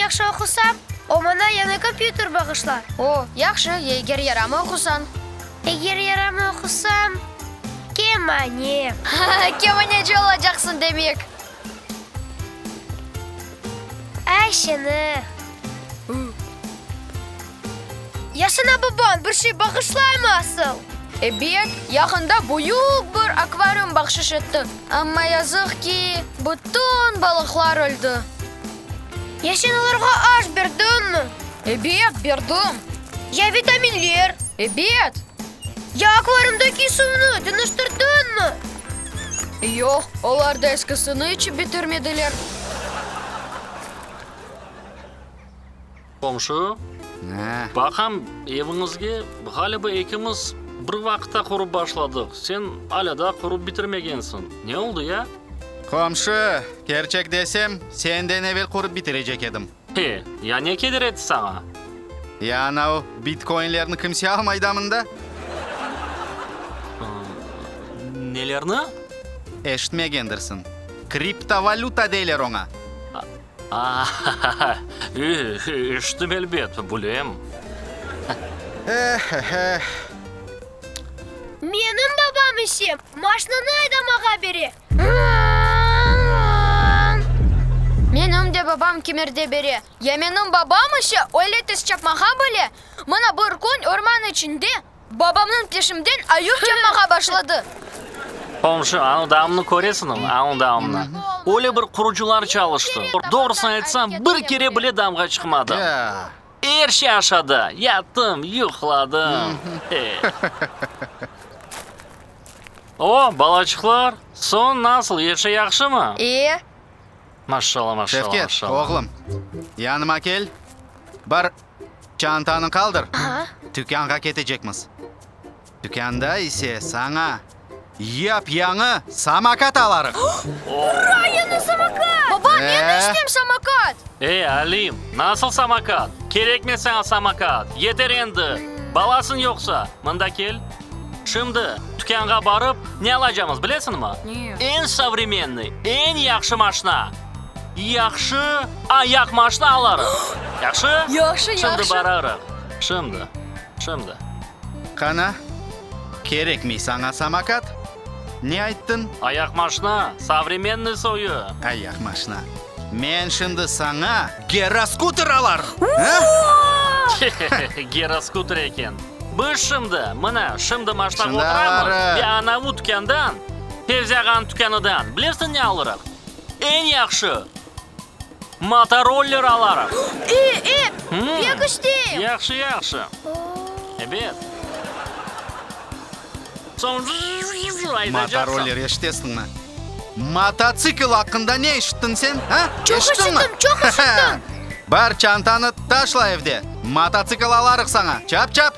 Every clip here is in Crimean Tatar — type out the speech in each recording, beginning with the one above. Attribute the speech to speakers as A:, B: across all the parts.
A: yahşı oqusam, o maña yañı kompyuter bağışlar.
B: O, yahşı, ya eger yaramay oqusañ?
A: Eger yaramay oqusam, kemane.
B: Kemaneci olacaqsıñ demek.
A: Ay seni! Ya saña babañ bir şey bağışlaymı asıl?
B: Ebet, yaqında büyük bir akvarium bahşış etti. Amma yazıq ki, bütün balıqlar öldi.
A: Ya sen olarğa aş berdiñmi?
B: Ebet, berdim.
A: Ya vitaminler?
B: Ebet.
A: Ya akvariumdaki suvnı deñiştirdiñmi?
B: Yoq, olar da eskisini içip bitirmediler.
C: Qomşu, baqam, eviñizge, ğaliba, ekimiz bir vaqıtta qurıp başladıq, sen alâ daa qurıp bitirmegensiñ. Ne oldı ya?
D: Qomşu, kerçek desem, senden evel qurıp bitirecek edim.
C: He, ya ne keder etti saña?
D: Ya anau bitkoinlerni kimse almay da mında?
C: Nelerni?
D: Eşitmegendirsiñ. Kriptovalüta deyler oña.
C: A-ha-ha, eşittim elbet, bilem.
D: Eh-eh-eh.
A: Menim babam ise maşnanı aydamağa bere.
B: Menim de babam kimerde bere. Ya menim babam ise öyle tez çapmağa bile. Mına bir kün orman içinde Babamnıñ peşimden ayuv çapmağa başladı.
C: Qomşu, anı damnı köresiñmi, anı damnı. Öyle bir qurucılar çalıştı. Doğrusını aytsam, bir kere bile damğa çıqmadım. Er şey aşadı, yattım, yuqladım. O, balaçıqlar, soñ nasıl, er şey yahşımı?
B: E.
C: Maşşalla, maşşalla,
D: Şevket,
C: maşşalla.
D: oğlum, yanıma kel, bar, çantanı qaldır, tükânğa ketecekmiz. Tükânda ise saña yap-yañı samokat alarıq.
B: Ura, yañı samokat! Baba, men istem samokat!
C: Ey, Alim, nasıl samokat? Kerekmez saña samokat, yeter endi! Balasıñ yoqsa, mında kel. Şimdi tükânğa barıp, ne alacamız, bilesiñmi?
B: Ne?
C: Eñ sovremennıy, eñ yahşı maşna. Yahşı ayaq maşna alarıq. Yahşı?
B: Yahşı, yahşı.
C: Şimdi bararıq. Şimdi, şimdi.
D: Qana, kerekmey saña samokat? Ne ayttıñ?
C: Ayaq maşna, sovremennıy soyu.
D: Ayaq maşna. Men şimdi saña geroskutер alarım.
C: Geroskutер eken. Biz şimdi, mına, şimdi maşnağa
D: Şimdi
C: oturamız
D: alarıq.
C: ve anavu tükândan, Fevzi ağanıñ tükânıdan, bilirsiñ ne alırıq? Eñ yahşı motoroller alarıq.
B: E, e, pek isteyim.
C: Yahşı, yahşı. Ebet. Soñ vız-vız aydacaqsıñ.
D: Motoroller eşitesiñmi? Mototsikl aqqında ne eşittiñ sen, ha?
A: Çoq
D: Eşittiñmi?
A: eşittim, çoq eşittim.
D: Bar, çantanı taşla evde, mototsikl alarıq saña. Çap-çap!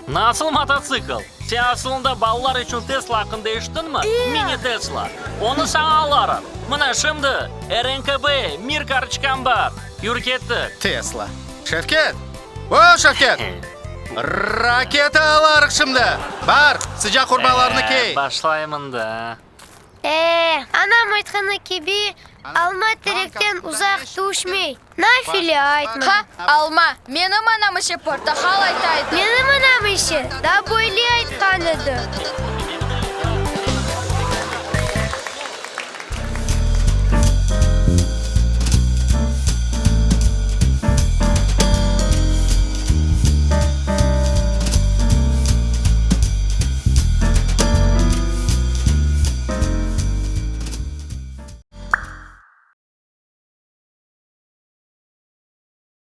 C: Nasıl mototsikl? Sen asılında balalar içün Tesla aqqında eşittiñmi? Mini Tesla. Onı saña alarıq. Mına şimdi RNKB, Mir kartoçkam bar. Yür kettik.
D: Tesla. Şevket! O, Şevket! Raketa alarıq şimdi! Bar, sıcaq urbalarnı kiy!
C: Ee, başlaymın da.
A: Ee, anam aytqanı kibi, alma terekten uzaq tüşmey. Nafile aytmadı.
B: Ha, alma! Menim anam ise portaqal ayta edi.
A: Menim anam ise daa böyle aytqan edi.